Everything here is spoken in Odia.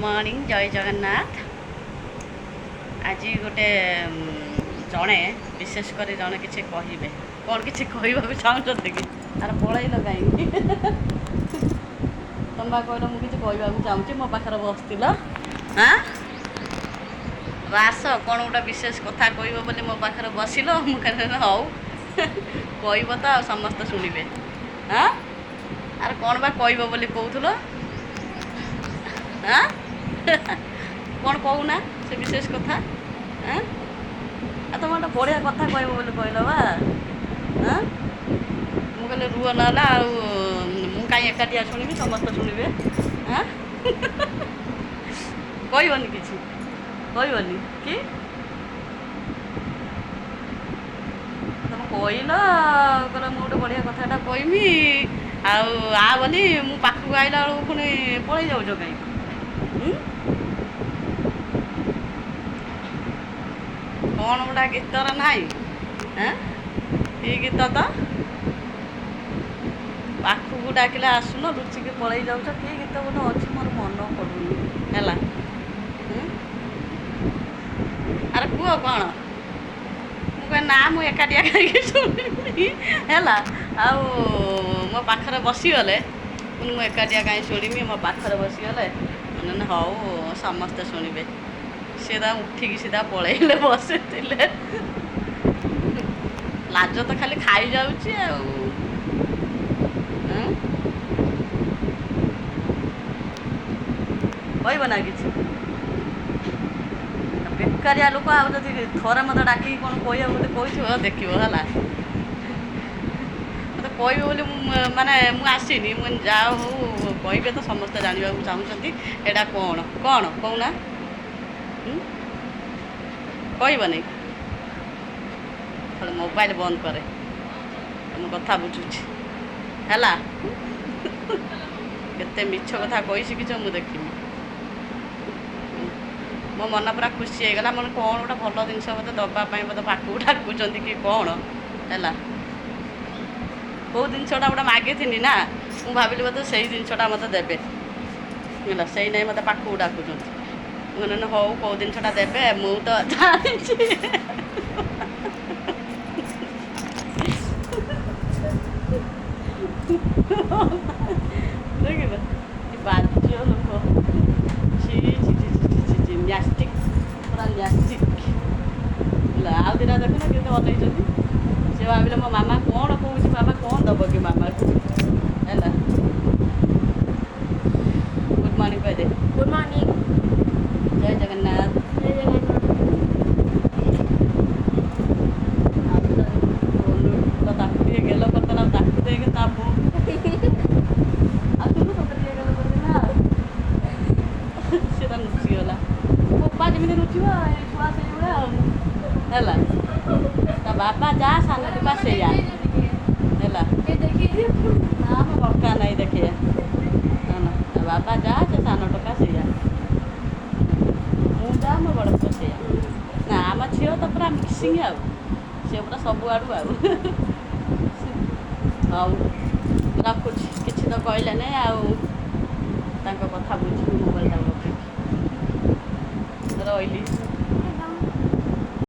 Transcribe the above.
ମର୍ଣ୍ଣିଂ, ଜୟ ଜଗନ୍ନାଥ। ଆଜି ଗୋଟେ ଜଣେ, ବିଶେଷ କରି ଜଣେ କିଛି କହିବେ। କ'ଣ କିଛି କହିବାକୁ ଚାହୁଁଛନ୍ତି କି? ଆରେ, ପଳେଇଲ କାହିଁକି? ତମେ ବା କହିଲ ମୁଁ କିଛି କହିବାକୁ ଚାହୁଁଛି, ମୋ ପାଖରେ ବସିଥିଲ। ହାଁ, ଆସ, କ'ଣ ଗୋଟେ ବିଶେଷ କଥା କହିବ ବୋଲି ମୋ ପାଖରେ ବସିଲ। ମୁଁ କହିଲି ହଉ, କହିବ ତ ଆଉ ସମସ୍ତେ ଶୁଣିବେ। ହାଁ, ଆରେ କ'ଣ ବା କହିବ ବୋଲି କହୁଥିଲ? ହାଁ, କ'ଣ କହୁନା ସେ ବିଶେଷ କଥା? ଆଁ, ଆଉ ତମେ ଗୋଟେ ବଢ଼ିଆ କଥା କହିବ ବୋଲି କହିଲ ବା। ଆଁ, ମୁଁ କହିଲି ରୁହ ନହେଲେ, ଆଉ ମୁଁ କାହିଁ ଏକାଟିଆ ଶୁଣିବି, ସମସ୍ତେ ଶୁଣିବେ। ଆଁ, କହିବନି? କିଛି କହିବନି କି? ତମେ କହିଲ, କହିଲ ମୁଁ ଗୋଟେ ବଢ଼ିଆ କଥାଟା କହିମି ଆଉ ଆ ବୋଲି, ମୁଁ ପାଖକୁ ଆଇଲା ବେଳକୁ ପୁଣି ପଳେଇ ଯାଉଛ କାହିଁକି? କ'ଣ ଗୋଟା ଗୀତର ନାହିଁ? ଆଁ, କି ଗୀତ ତ, ପାଖକୁ ଡାକିଲେ ଆସୁନ, ଲୁଚିକି ପଳେଇ ଯାଉଛ। କି ଗୀତ ଗୋଟେ ଅଛି, ମୋର ମନ ପଡ଼ୁନି। ହେଲା, ଆରେ କୁହ କ'ଣ। ମୁଁ କହେ ନା, ମୁଁ ଏକାଟିଆ କାହିଁକି ଶୁଣିବି? ହେଲା, ଆଉ ମୋ ପାଖରେ ବସିଗଲେ ପୁଣି ମୁଁ ଏକାଟିଆ କାହିଁ ଶୁଣିବି? ମୋ ପାଖରେ ବସିଗଲେ ମାନେ ହଉ, ସମସ୍ତେ ଶୁଣିବେ। ସିଏ ତା ଉଠିକି ସିଧା ପଳେଇଲେ, ବସିଥିଲେ। ଲାଜ ତ ଖାଲି ଖାଇଯାଉଛି ଆଉ। କହିବ ନା କିଛି? ବେକାରିଆ ଲୋକ, ଆଉ ଯଦି ଥରେ ମୋତେ ଡାକିକି କ'ଣ କହିବ ବୋଲି କହିଥିବ, ଦେଖିବ। ହେଲା, ମୋତେ କହିବେ ବୋଲି ମୁଁ ମାନେ ମୁଁ ଆସିନି। ମୁଁ ଯାହା ହଉ କହିବେ ତ, ସମସ୍ତେ ଜାଣିବାକୁ ଚାହୁଁଛନ୍ତି ଏଇଟା କ'ଣ। କ'ଣ କହୁନା? କହିବନି? ଖାଲି ମୋବାଇଲ ବନ୍ଦ କରେ, ମୁଁ କଥା ବୁଝୁଛି। ହେଲା, କେତେ ମିଛ କଥା କହି ଶିଖିଛ ମୁଁ ଦେଖିବି। ମୋ ମନ ପୁରା ଖୁସି ହେଇଗଲା। ମାନେ କ'ଣ ଗୋଟେ ଭଲ ଜିନିଷ ବୋଧେ ଦେବା ପାଇଁ ବୋଧେ ପାଖକୁ ଡାକୁଛନ୍ତି କି କ'ଣ। ହେଲା, କେଉଁ ଜିନିଷଟା ଗୋଟେ ମାଗିଥିନି ନା, ମୁଁ ଭାବିଲି ବୋଧେ ସେଇ ଜିନିଷଟା ମୋତେ ଦେବେ। ହେଲା, ସେଇ ନାଇଁ ମୋତେ ପାଖକୁ ଡାକୁଛନ୍ତି। ମୁଁ କହିଲି ହଉ, କେଉଁ ଜିନିଷଟା ଦେବେ ମୁଁ ତ ଜାଣିଛି। ଦେଖିଲ, ବାଜ୍ୟ ଲୋକ। ଛି ଛି ଛି ଛି ଛି ଛି, ନ୍ୟାଷ୍ଟିକ୍, ପୁରା ନ୍ୟାଷ୍ଟିକ୍। ହେଲା, ଆଉ ଦିଟା ଦେଖୁନ କେତେ ଅନେଇଛନ୍ତି। ସେ ଭାବିଲେ ମୋ ମାମା କ'ଣ କହୁଛି, ବାବା କ'ଣ ଦବ କି ମାମାକୁ। ହେଲା, ଗୁଡ୍ ମର୍ଣ୍ଣିଂ କହିଦେ। Good morning. ଜୟ ଜଗନ୍ନାଥ। ଜୟ ଜଗନ୍ନାଥ। ତାକୁ ଟିକେ ଗେଲ କରିଦେଲା, ତାକୁ ଦେଇକି ତା ବୋଉ ଆଉ ଶୁଣୁ, ତୋତେ ଟିକେ ଗେଲ କରିଦେଲା, ସେ ତା ଲୁଚିଗଲା। ବୋପା ଯେମିତି ଲୁଚିବ, ଏ ଛୁଆ ସେଇଭଳିଆ ଆଉ। ହେଲା, ତା ବାପା ଯା, ସାନ ଟୋକା ସେଇଆ। ହେଲା ନା, ଆମ ଦରକାର ନାହିଁ ଦେଖିବା। ନା ନା, ତା ବାପା ଯା, ସେ ସାନ ଟୋକା ସେଇଆ। ମୁଁ ଯା, ମୋ ବଡ଼ ପୁଅ ସେଇଆ। ନା, ଆମ ଝିଅ ତ ପୁରା ମିକ୍ସିଂ ଆଉ, ସିଏ ପୁରା ସବୁଆଡ଼ୁ ଆଉ। ହଉ, ରଖୁଛି। କିଛି ତ କହିଲେ ନାହିଁ, ଆଉ ତାଙ୍କ କଥା ବୁଝିବି ମୋବାଇଲଟାକୁ ରଖିକି। ରହିଲି।